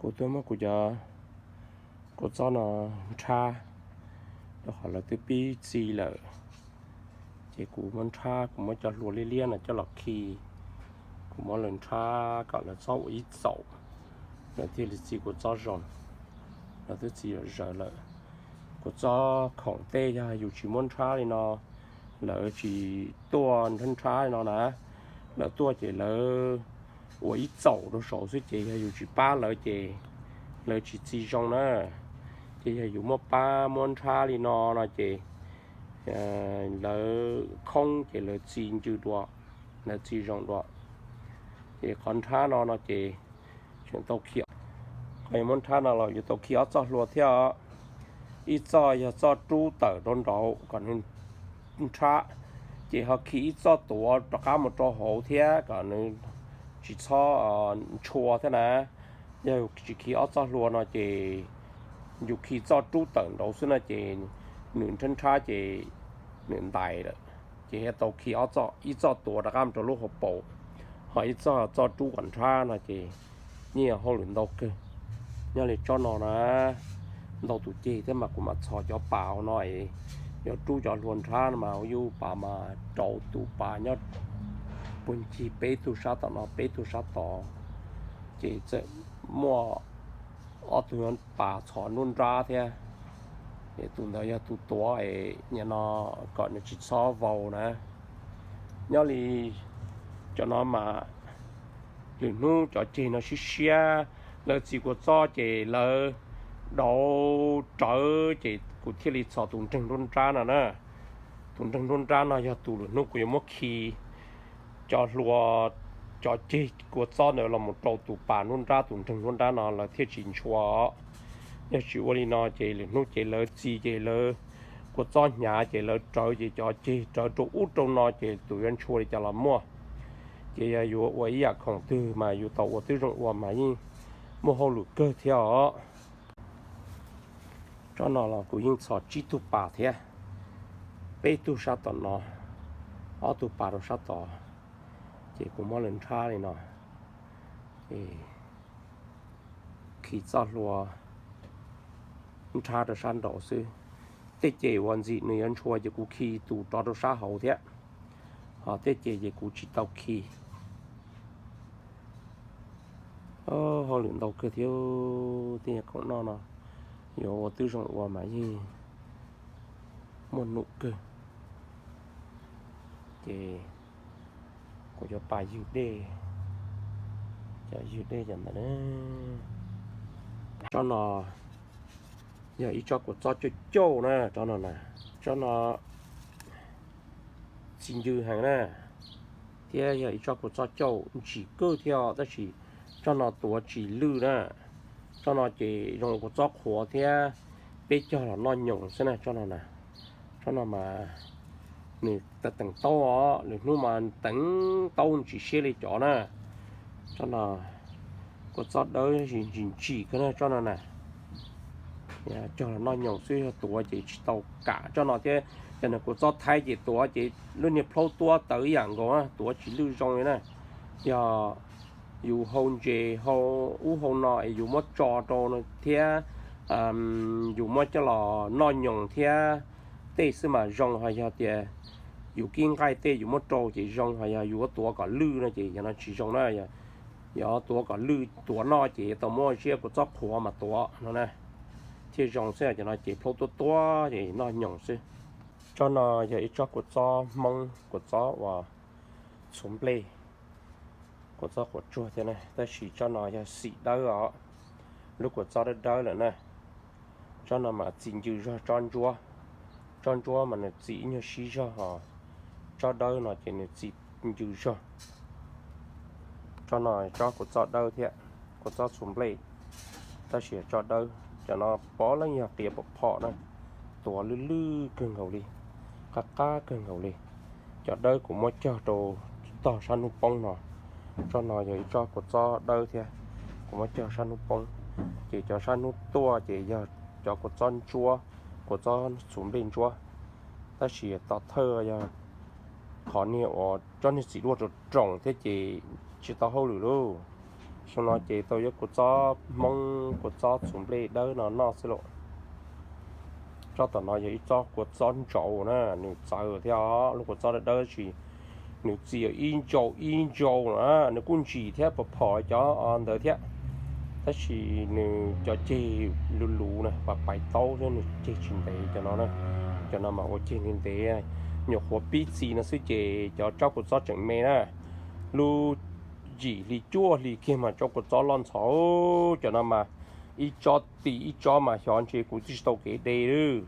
Kuv tuaj muab kuv cov kua txob no nrhab, rau qhov lawv twb pib txi lawm. Ces kuv muab nrhab, kuv muab cov hlua liab liab no coj los khi, kuv muab lawv nrhab kom lawv txhob ua ib txaum, lawv thiaj li txi kua txob zoo. Lawv twb txi zom zaws lawm. Kua txob khoom tej yog yus tsis muab nrhab li no, lawv tsis tuaj nrhab nrhab li no na. Lawv tuaj ces lawv ua ib txaum rau saud xwb, ces yog yus tsis pab lawv ces lawv tsis txi zoo na. Ces yog yus muab pab muab nrhab li no no ces lawv khoob ces lawv txi ncw dua, lawv txi zoo dua. Ces qhov nrhab no no ces tseem tau khi, qhov yuav muab nrhab no los yuav tau khi ob txoj hlua thiab os. Ib txoj yog txoj rub tawm rau nraud kom nws nrhab, ces ho khi ib txoj tuav rov qab mus rau hauv thiab kom nws tsis txhob ntshua thiab na. Yog yus tsis khi ob txoj hlua no ces yus khi txoj rub tawm nraud xwb no ces nws nrhab nrhab ces nws ntais lawm, ces yuav tau khi ib txoj tuav rov qab mus rau lub hauv paus, ho ib txoj txoj rub kom nrhab no ces yeej yog hauj lwm ntau kawg. Nyob li tsob no na, ntau tus ceg thiab mas kuv mam txhos cov pas hauv no es yuav rub cov hlua nrhab no mas yuj pas mas rau tus pas nyob puag ncig peb tug sab tom no peb tug sab tod, ces txawm muaj ob tug pas txhos nruab nrab thiab. Es tus ntawd yog tus tuav es nim no kom nws tsis txhob vau na. Nyob li cov no mas lwm hnub cov ceg no siab siab, lawv txi kua txob ces lawv dauv rawv ces kuv thiaj li txhos tus nreeg nruab nrab no na. Tus nreeg nruab nrab no yog tus lwm hnub kuv yuav muab khi cov hlua, cov ceg kua txob ntawd los mus rau tus pas nruab nrab, tus nreeg nruab nrab no lawv thiaj tsis ntshua. Yog tsis ua li no ces lwm hnub ces lawv txi ces lawv kua txob hnyav ces lawv rawv ces cov ceg rawv rau ub rau no ces tus yuav ntshua li cas los muaj. Ces yog yuav ua ib yam khoom twg mas yus tau ua twb zoo ua mas yeej muaj hauj lwm kawg thiab os. Tsob no los kuv yeej txhos tsib tug pas thiab, peb tug sab tom no, ob tug pas rau sab tod, ces kuv muab lawv nrhab li no, khi txoj hlua nrhab rau sab nraud xwb. Tej ces uas ntxim nws yuav ntshua ces kuv khi tus rov rau sab hauv thiab, ho tej ces ces kuv tsis tau khi. Hauj lwm ntau kawg thiab, tej khoom noj no yuav ua twb zoo ua mas yeej muaj num kawg. Ces kuv cov pas ywg dej, cov ywg dej cov ntawd. Tsob no yog ib tsob kua txob cauj cauj na, tsob no na, tsob no txi ncw heev na, thiab yog ib tsob kua txob cauj ntsim kawg thiab os, tab sis tsob no tuav tsis lwj na. Tsob no ces zoo kua txob qhuav thiab peb cog los noj nyoos xwb na, tsob no na. Tsob no mas nws teem taub os, lwm hnub mas teem taub ntsis siab li cov na. Tsob no kua txob dawb tab sis ntsim ntsim kawg na tsob no na. Cog los noj nyoos xwb, yog tuav ces tsis tau kam tsob no thiab. Cov no kua txob thaib ces tuav ces lub niag plhaub tuab tawv ib yam nkaus, tuav tsis lwj zoo li na. Yog yus hau ntses hau ub hau no es yus muab tso rau thiab yus muab coj los noj nyoos thiab tej xwb mas zoo, ho yog tias yus kib nqaij tej yus muab rau ces zoo, ho yog yus tuav kom lwj no ces yog no tsis zoo na. Yog tuav kom lwj tuav noj ces yuav tau muab ziab kua txob qhuav mas tuav no na thiaj zoo xwb, cov no ces plhaub tuab tuab ces noj nyoos xwb. Tsob no yog ib tsob kua txob Hmoob, kua txob uas txhuv nplej, kua txob quav tsuag thiab na, tab sis tsob no yog xim dawb os, lub kua txob dawb dawb lawm na. Tsob no mas txi ncw zog tsob ntsuab, tsob ntsuab mas nws txi ib nyuag sib zog, ho tsob dawb no ces nws txi ncw zog. Tsob no tsob kua txob dawb thiab, kua txob txhuv nplej, tab sis tsob dawb. Cov no puav leej yog qias pom phom na, tuav lwj lwj kawg nkaus li, qab qab kawg nkaus li. Cov dawb kuv muab cog rau tog sab hnub poob no. Tsob no yog ib tsob kua txob dawb thiab, kuv muab cog sab hnub poob, ces cov sab hnub tuaj ces yog cov kua txob ntsuab, kua txob txhuv nplej ntsuab. Tab sis tom thawj yog qhov niag uas tsob niag txiv luaj rau roos thiab ces tsis tau hauj lwm lauj. Xyoo no ces tau yuav kua txob Hmoob, kua txob txhuv nplej dawb no noj xwb lauj. Tsob tom no yog ib tsob kua txob ntsauv na, nws txawv thiab os. Lub kua txob dawb dawb tab sis nws txi ib ntsau ib ntsau na, nws kuj ntsim thiab pom phom cov ntawd thiab. Tab sis nws cov ceg luv luv na, pas pais taub thiab nws ceg tsis ntev cov no na. Cov no mas ua ceg ntev ntev, nyuam qhuav pib txi no xwb ces cov tsob kua txob tseem me na. Lub yim hli cuaj hli kiag mas tsob kua txob loj ntxhov. Cov no mas ib tsob tim ib tsob mas xyov ntshe kuv twb tsis tau kev de lawm.